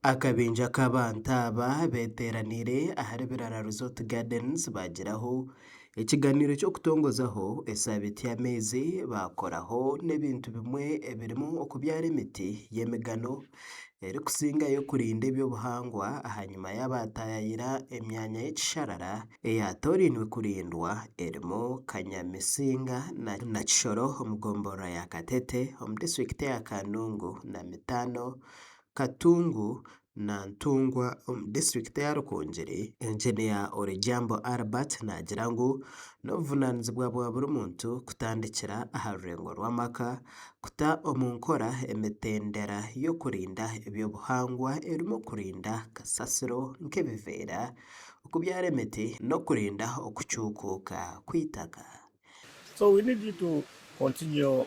Akabinja k'abantu aba beteeraniire ahari Birara Resort Gardens baagiraho ekiganiiro ky'okutongozaho esaabiiti y'amaizi baakoraho n'ebintu bimwe ebirimu okubyara emiti y'emigano erikusingayo kurinda eby'obuhangwa ahanyima y'abaataayaayira emyanya y'ekisharara eyatoorainwe kurindwa erimu Kanyamisinga na Kishoro omu gomborora ya Katete omu disiturikiti eya Kanungu na Mitaano Katungu na Ntungwa omu disiturikiti eya Rukungiri, Engineer Orijambo Albert naagira ngu n'obuvunaanizibwa bwa buri muntu kutandikira aha rurengo rw'amaka kuta omu nkora emitendera y'okurinda eby'obuhangwa erimu okurinda kasasiro nk'ebiveera, okubyara emiti n'okurinda okucuukuuka kw'eitaka. So we need you to continue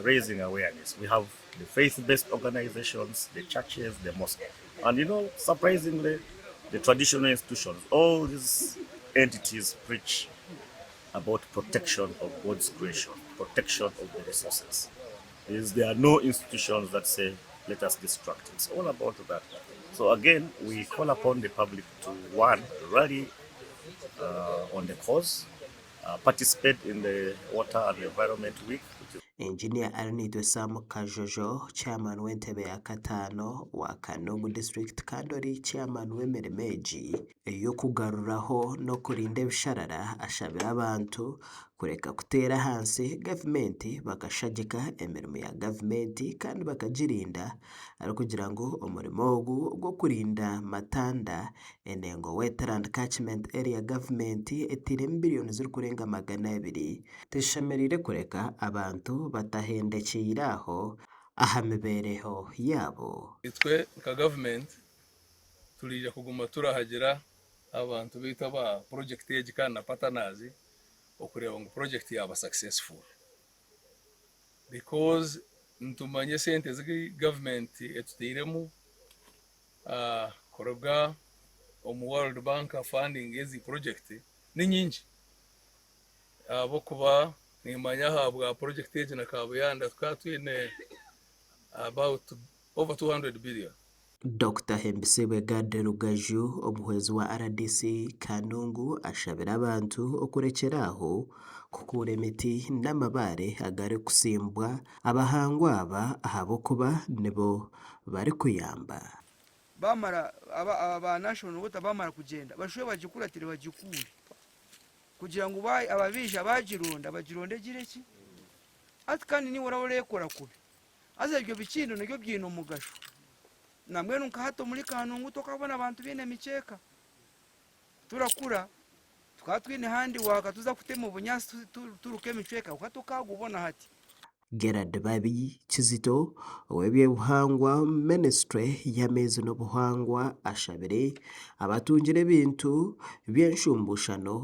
raising awareness. We have the faith-based organizations, the churches, the mosque. And you know, surprisingly, the traditional institutions, all these entities preach about protection of God's creation, protection of the resources. Is there are no institutions that say, let us destruct. It's all about that. So again, we call upon the public to, one, rally on the cause, participate in the Water and Environment Week. Engineer Arinaitwe Sam Kajojo, Chairman w'entebe ya kataano wa Kanungu District kandi ori Chairman w'emirimo egi ey'okugaruraho n'okurinda ebisharara ashabire abantu kureka kuteera ahansi gavumenti bakashagika emirimo ya gavumenti kandi bakagirinda arikugira ngu omurimo ogu ogw'okurinda Matanda Enengo Wetland Catchment Area gavumenti etairemu biriyoni zirikurenga 200 tizishemereire kureka abantu batahendekyeire aho aha mibeereho yaabo. Itwe nka gavumenti turiija kuguma turahagira abantu baitu aba purojekiti egi kandi na patanazi okureeba ngu purojekiti yaaba successful because nitumanya esente ezi gavumenti etutairemu kuruga omu World Bank funding ezi purojekiti ni nyingi ahabw'okuba nimanya ahabwa purojekiti egi na Kabuyanda tukaba twine about over 200 billion. Dokita Hembisibwe Gad Rugaju, omuhwezi wa rdc Kanungu ashabire abantu okurekyera aho kukuura emiti n'amabaare agarikusimbwa abahangwa aba ahabw'okuba nibo barikuyamba. Bamara aba aba ba National Water bamara kugyenda bashube bagikuratire bagikuure kugira ngu ba ababaija bagironda bagironde egire ki? Hati kandi niiwe oraba oreekora kubi haza ebyo bikindo nabyo biine omugasho. Nambwenu nka hati omuri Kanungu tokabona abantu baine emikyeka. Turakura tukaba twine handiwaaka tuza kutema obunyaatsi turuka emicweka kwonka tokagubona hati. Gerald Babi Kizito ow'eby'obuhangwa omu minisiture y'amaizi n'obuhangwa ashabire abatungire ebintu by'enshumbuushano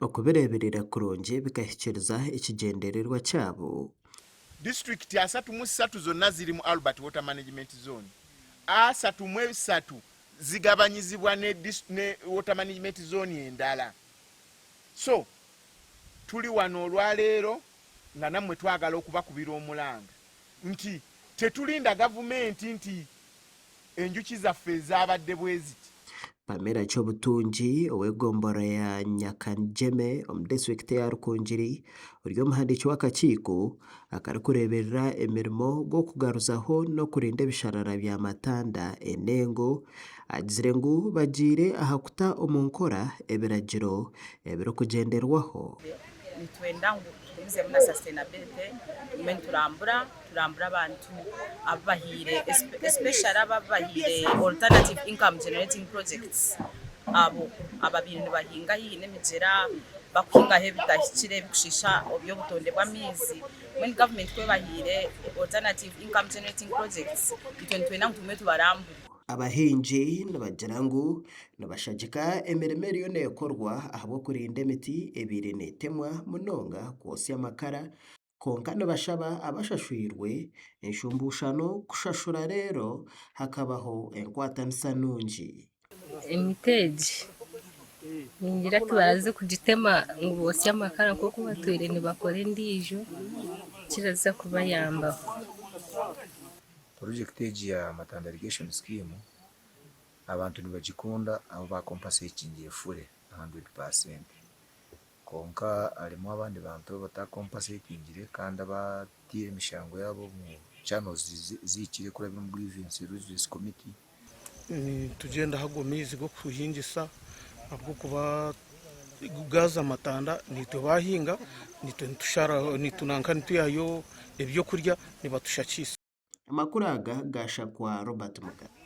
okubireeberera kurungi bikahikiiriza ekigyendererwa kyabo. Disiturikiti 33 zonna ziri mu Albert Water Management Zone, 33 zigabanyizibwa ne, ne Water Management Zone endala. So tuli wano olwaleero nga nammwe twagala okubakubira omulanga nti tetulinda gavumenti nti enjuki zaffe ezaabadde bweziti. Pamela Kyobutungi ow'egomborora ya Nyakangyeme omu disiturikiti eya Rukungiri ori omuhandiiki w'akakiiko akarikureeberera emirimo gw'okugaruzaho n'okurinda ebisharara bya Matanda enengo agizire ngu bagiire aha kuta omu nkora ebiragiro ebirikugyenderwaho. Nitwenda ngu tugumizemu na sustainability tugume niturambura, turambure abantu abu bahaire especially abo abu bahaire alternative income generating projects abo ababaire nibahinga haihi n'emigyera bakuhingaho ebitahikire ebikushiisha eby'obutonde bw'amaizi mbwenu gavumenti ku ebahaire alternative income generating projects itwe nitwenda ngu tugume tubarambure. Abahingi nibagira ngu nibashagika emirimo eriyo neekorwa ahabw'okurinda emiti ebaire neetemwa munonga kwotsya amakara kwonka nibashaba abashashwirwe enshumbuushano kushashura reero hakabaho enkwatanisa nungi. Emiti egi ningira tibaraza kugitema ngu botsye amakara nk'oku batwire nibakora endiijo kiraza kubayambaho. Purojekiti egi ya Matanda Irrigation Scheme. Abantu nibagikunda abu baakompasetingire fully 100%. Kwonka harimu abandi bantu abu batakompasetingire kandi abataire emishango yaabo omu channels zihikire kurabira omu Grievance Redress Committee. Nitugyenda ago maizi g'okuhingisa ahabw'okuba gaaza amatanda naitwe baahinga naitwe nitushara nitunanka nitwihayo ebyokurya nibatushakiisa. Amakuru aga gaashakwa Robert Mugabe.